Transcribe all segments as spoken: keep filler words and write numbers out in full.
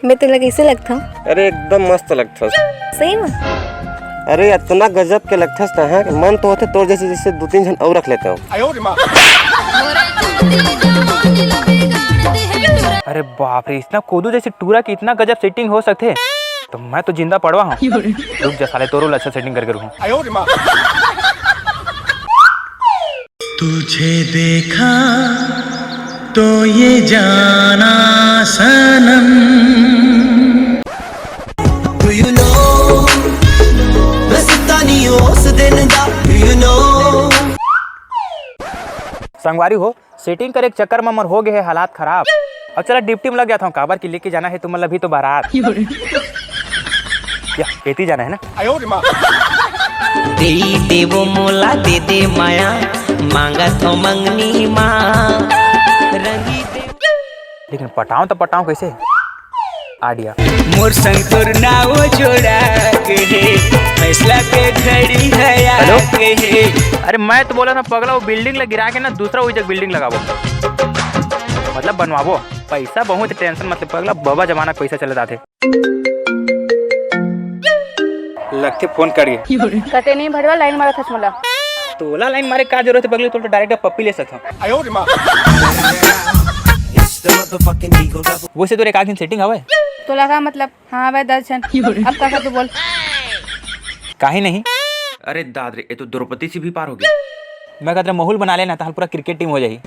मैं तोला कइसे लगथंव? अरे एकदम मस्त लगथस। सही में? अरे अतना गजब के लगथस ना, हाँ, मन तो होथे तोर जइसे, जइसे दू तीन झन अउ रख लेतेंव। अरे बाप रे, अतना कोदू जइसे टूरा के अतना गजब setting हो सकथे, त मैं तो जिंदा पड़वा हंव। रुक जा साले, तोरो ला अच्छा setting करके रुकहूं। तुझे देखा तो ये जाना सनम। Do you know? मैं सुता नहीं हूँ उस दिन दा। Do you know? संगवारी हो, setting करे के चक्कर में हमर हो गए हे हालात खराब। अब चला duty में लग जाथंव, काबर कि लेके जाना हे तुमन ला भी तो बारात। या, एती जाना हे ना? दे दे वो मोला, दे दे माया, मांगत हो मंगनी माँ। रंगी दे। लेकिन पटांव त पटांव कइसे? Idea। मोर संग तोर नाव जोड़ा के हे, फैसला के घड़ी हे। Hello? आके हे। अरे मैं तो बोला था पगला, वो building ला गिरा के ना दूसरा वही जगह building लगाबो, मतलब बनवाबो। पैसा बहुत tension मत ले पगला, बबा जमाना के पैसा चले जाथे। लगथे phone कट गे। कते नहीं भड़वा line मारत हस मोला। तोला line मारे का जरूरत हे पगली, तोला direct पप्पी ले सकथंव। वइसे तोर एक आध दिन setting हवय? तोला का मतलब? हाँ भाई दस झन। अब का करबो बोल? काहे नहीं? अरे दाद रे, ये तो द्रौपदी से भी पार हो गया। मैं कहत रहेंव माहौल बना लेना, तहां पूरा cricket team हो जाही।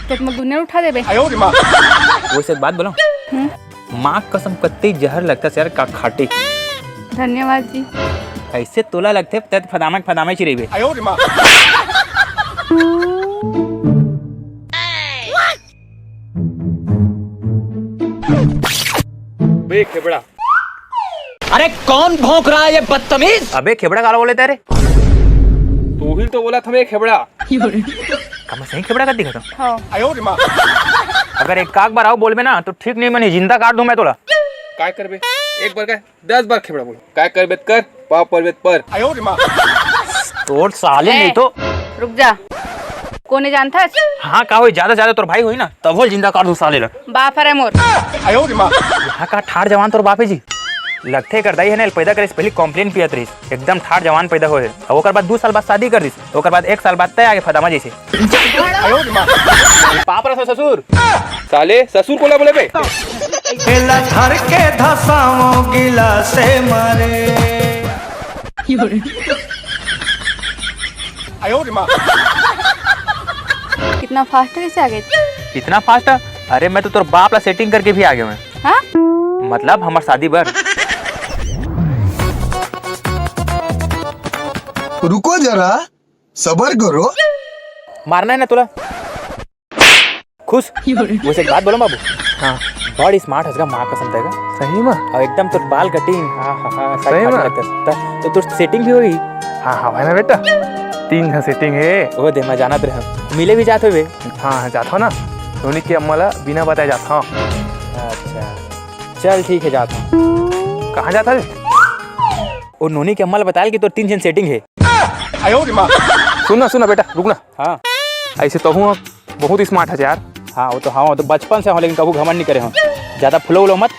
तो तुम दुनिया उठा देबे। वइसे एक बात बोलंव? हम्म। माँ कसम कत्ते जहर लगथस यार, का खाटी। धन्यवाद जी। अइसे तोला लगथे, तैं त फदामा के फदामा च रहिबे। बे खेबड़ा। अरे कौन भौंक रहा है ये बदतमीज? अबे खेबड़ा काला बोले तेरे? तू ही तो बोला था मैं खेबड़ा। का मैं सही खेबड़ा कस दिखत हंव? हाँ। अगर एक आध बार अउ बोलबे ना तो ठीक नहीं, मैं जिंदा काट दूं मैं तोला। काय करबे? एक बार काय? दस बार खेबड़ा बोल। काय करबे त कर, पाँव परबे त पर। तोर साले ए, नहीं तो। रुक जा। कोने जानथस? हाँ, का होही, ज्यादा ज्यादा तोर भाई होही ना, तभो ल जिंदा कर दूं साले ला। बाप हरे मोर। यहाँ का ठाड़ जवान तोर बाप हे जी। लगथे एकर दाई हे ना, पैदा करे से पहली Complan पियत रहिस, एकदम ठाड़ जवान पैदा होए हे। अउ ओकर बाद दू साल बाद शादी कर दिस, ओकर बाद एक साल बाद तैं आगे फदामा जइसे। पाप रस ससुर। साले ससुर कोला बोले बे? एला धर के धसाओ गिलासे मारे। कितना fast कैसे आ गए? कितना fast? अरे मैं तो तोर बाप ला setting करके भी आ गया मैं। हाँ? मतलब हमर शादी बर। रुको जरा, सबर करो। मारना हे ना तोला? खुश? वइसे एक बात बोलंव बाबू। हाँ। बड़ smart हस गा, माँ कसम तैं गा। सही में? अउ एकदम तोर बाल cutting, हाँ, हाँ, हाँ, सही में? लगथस। त-, त-, तोर setting भी होही। हाँ, हाँ, भाई ना बेटा। तीन झन setting हे। ओ दे, मैं जानत रहेंव। मिले भी जात होबे। हाँ, हाँ, जात हंव ना। नोनी के अम्मा ला बिना बताए जात हंव। अच्छा। चल ठीक हे, जात हंव। कहाँ जात हस? ओ नोनी के अम्मा ला बताए ल कि तोर तीन झन setting हे। सुन ना, सुन ना बेटा, रुक ना। हाँ। अइसे तहूँ बहुत smart हस यार। हाँ, वो तो, हाँ, वो तो बचपन से हंव, लेकिन कभू घमंड नहीं करे हंव। ज्यादा फुलो उलो मत।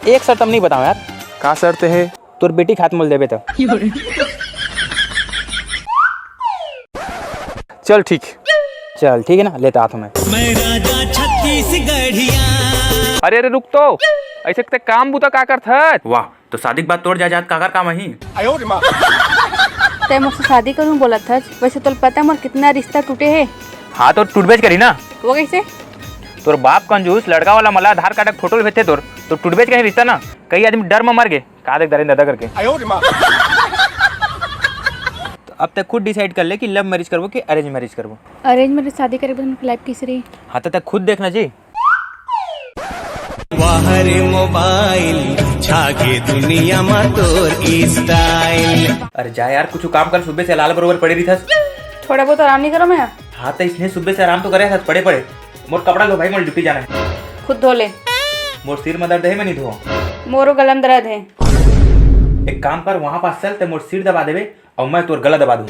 एक शर्त म नहीं बतावंव यार। का शर्त हे? तोर बेटी के हाथ मोला देबे त। चल ठीक। चल ठीक हे ना, ले त आत हंव मैं। मैं राजा छत्तीसगढ़िया। अरे, अरे, रुक तो। अइसे ते काम बुता का करथस? वाह, त शादी के बाद तोर जायदाद काकर काम आही? तैं मोर से शादी करहूँ बोलत हस, वइसे तोला पता मोर कितना रिश्ता टूटे हे? हाँ, त टूटबेच करही ना। वो कइसे? तोर बाप कंजूस लड़का वाला मन ला आधार कार्ड के फोटो ल भेजथे तोर, त टूटबेच करही रिश्ता ना। कई आदमी डर म मर गे, का देख दादा करके। त अब तैं खुद decide कर ले कि love marriage करबो कि arrange marriage करबो। Arrange marriage शादी करे बर हमर life कइसे रही? हाँ, त तैं खुद देखना जी। वाह रे मोबाइल, छा गे दुनिया म तोर style। अरे जा यार, कुछ काम कर, सुबह से लाल बरोबर पड़े रहिथस। थोड़ा बहुत आराम नहीं करो मैं? हाँ, त इसने सुबह से आराम तो करे हस, पड़े पड़े। मोर कपड़ा धो भाई, मोर duty जाना हे। खुद धो ले। मोर सिर म दर्द हे, मैं नहीं धोवंव। मोरो गला म दर्द हे। एक काम कर, वहाँ पास चल, तैं मोर सिर दबा देबे, अउ मैं तोर गला दबा दूँ।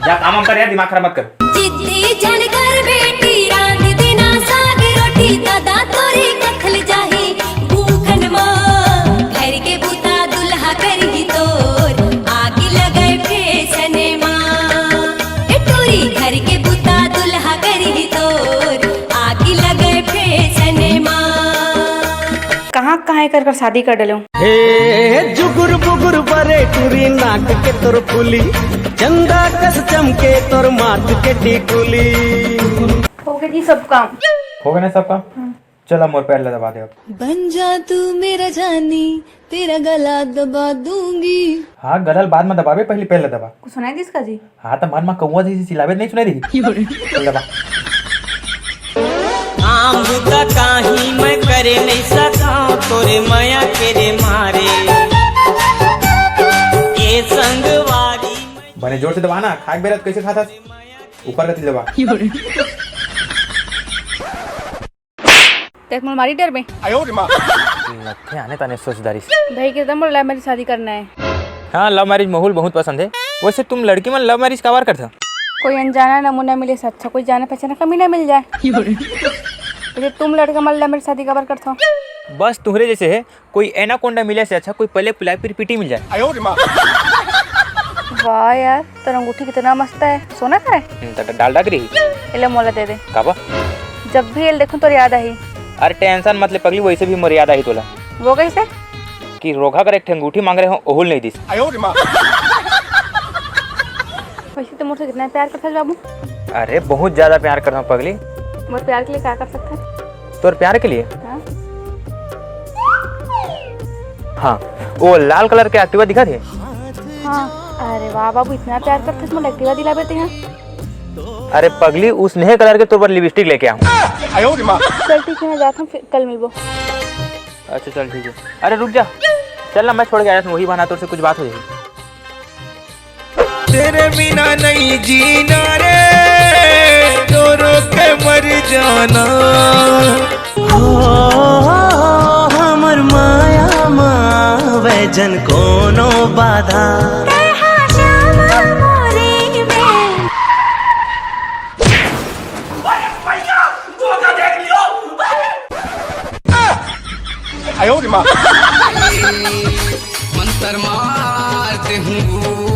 जा काम वाम कर यार, दिमाग खराब मत कर। जिद्दी झन कर बेटी, रांध देना साग रोटी, दादा तोरे कखल जाही। कहाँ कहाँ एकर कर शादी कर डलो। हे जुगुर बुगुर बरे टूरी नाक के तोर फूली, चंदा कस चमके तोर माथ के टिकुली। हो गया जी सब काम। हो गया ना सब काम? चला मोर पैर ला दबा दे अब। बन जा तू मेरा जानी, तेरा गला दबा दूंगी। हाँ, गला ल बाद में दबाबे, पहली पैर ला दबा। कुछ सुनाई दिस का जी? हाँ, त मन म कौआ जैसे चिल्लाबे त नहीं सुनाई दिही। चल दबा। काम बुता काही मैं करे नहीं सका, तोरे मया के रे मारे, ये संगवारी। बने जोर से दबा ना, खाए के बेरा त कैसे खाता? ऊपर कति दबा। तें मोला मारी डरबे। लगथे आने ताने सोचदारी से। भाई के एकदम love marriage शादी करना है। हाँ, love marriage माहौल बहुत पसंद है। वैसे तुम लड़की मन love marriage काबर करथो? कोई अनजाना नमूना मिले से अच्छा कोई जाना पहचाना कमीना मिल जाए। वैसे तुम लड़का मन love marriage शादी काबर करथो? बस तुम्हरे जैसे है, कोई एनाकोंडा मिले से अच्छा कोई पले पुलाय पिरपिटी मिल जाए। वाह यार, तोर अंगूठी कितना मस्त है, सोना का है? हम्म, त डालडा के रही। एला मोला दे दे। काबर? जब भी एला देखूं तोर याद आही। अरे tension मत ले पगली, वैसे भी मोर याद आही तोला। वो कैसे? कि रोघा कर एक ठे अंगूठी मांग रहे हो, ओहू ल नहीं दिस। वैसे तो मोर से कितना प्यार करथस बाबू? अरे बहुत ज्यादा प्यार करता हूँ पगली। मोर प्यार के लिए का कर सकथस? तोर प्यार के लिए? हाँ। हाँ, वो लाल colour के Activa दिखा थे। हाँ। अरे वाह बाबू, इतना प्यार करथस, मोला Activa दिलाबे तें हा। अरे पगली, उसने colour के तोर बर lipstick लेके आऊँ। चल ठीक है, मैं जाता हूँ, फिर कल मिलबो। अच्छा चल ठीक है। अरे रुक जा, चल ना, मैं छोड़ के आया था, वही बहाना तोर से कुछ बात हो जाएगी। तेरे बिना नहीं जीना रे, रो रो के मर जाना। हो, हमर माया मा वैजन कोनो बाधा। मंतर मार देहूं।